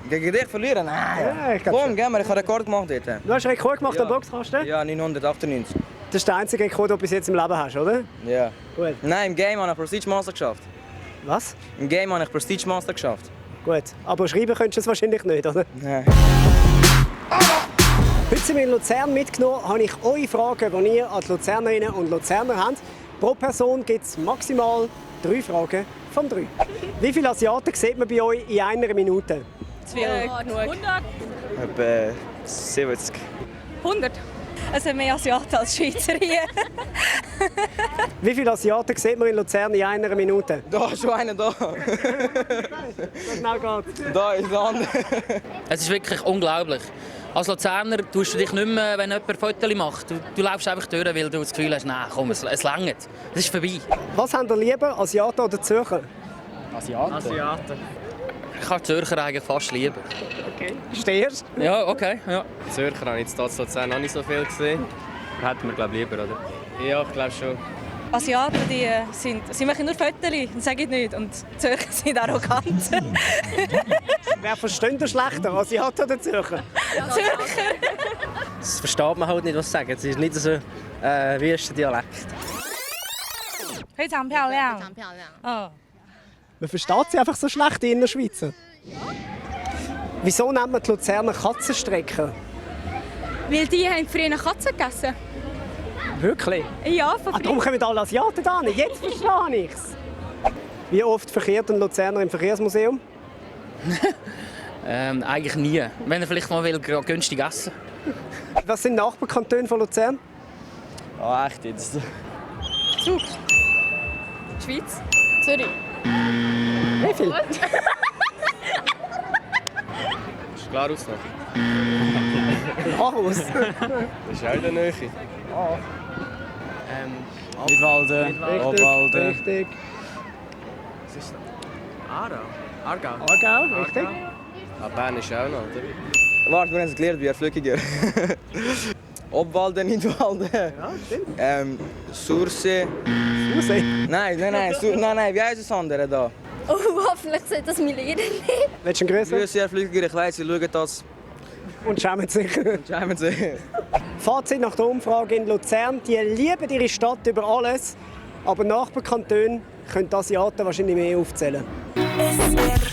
Gegen dich verlieren? Nein. Ja, ich glaub Komm, schon. geh mal, ich habe Rekord gemacht dort. Du hast einen Rekord gemacht am Boxkasten? Ja, 998. Das ist der einzige Rekord, den du bis jetzt im Leben hast, oder? Ja. Gut. Nein, im Game habe ich Prestige Master geschafft. Was? Im Game habe ich Prestige Master geschafft. Gut. Aber schreiben könntest du es wahrscheinlich nicht, oder? Nein. Heute sind wir in Luzern mitgenommen, habe ich eure Fragen, die ihr an die Luzernerinnen und Luzerner habt. Pro Person gibt es maximal 3 Fragen von 3. Wie viele Asiaten sieht man bei euch in einer Minute? 200. 100? Etwa 70. 100. Es sind mehr Asiaten als Schweizer hier. Wie viele Asiaten sieht man in Luzern in einer Minute? Da ist schon einer da. So schnell geht's. Da ist der andere. Es ist wirklich unglaublich. Als Luzerner tust du dich nicht mehr, wenn jemand ein Foto macht. Du läufst einfach durch, weil du das Gefühl hast, nein, komm, es reicht. Es ist vorbei. Was habt ihr lieber, Asiaten oder Zürcher? Asiaten. Ich habe Zürcher eigentlich fast lieber. Stehst Ja, okay. Ja. Zürcher habe ich jetzt hier in Luzern noch nicht so viel gesehen. Hätten wir, glaube ich, lieber, oder? Ja, ich glaube schon. Asiaten sie machen nur Fotos und sagen nichts. Und die Zürcher sind arrogant. Wer versteht ihr schlechter, Asiaten oder Zürcher? Zürcher. Das versteht man halt nicht, was sie sagen. Es ist nicht so wie ist der Dialekt. 非常漂亮。非常漂亮。 Oh. Man versteht sie einfach so schlecht, die Innerschweizer. Wieso nennt man die Luzerner Katzenstrecker? Weil die haben früher Katzen gegessen. Wirklich? Ja, von Darum kommen alle Asiaten da nicht. Jetzt verstehe ich's. Wie oft verkehrt ein Luzerner im Verkehrsmuseum? Eigentlich nie. Wenn er vielleicht mal will, günstig essen. Was sind Nachbarkantone von Luzern? Oh, echt jetzt? Zug. Schweiz. Zürich. Wie viel? Ist klar aus noch. Aarhus. Das ist auch in der Nähe. Nidwalden, Obwalden. Richtig. Aargau. Aargau, richtig. Ah, Bern ist auch noch, oder? Warte, wir haben es gelernt, wie flügiger. Obwalden, Nidwalden. Ja, stimmt. Sursee. Sursee. Nein, wie heißt das andere da? Oh, hoffentlich sollte das mein Lehrer nicht. Willst du einen grüßen? Grüße, Herr Flügiger, ich weiss, Sie schauen das. Und schämen sich. Schämen Sie. Fazit nach der Umfrage in Luzern. Die lieben ihre Stadt über alles. Aber Nachbarkantone können die Asiaten wahrscheinlich mehr aufzählen. SRF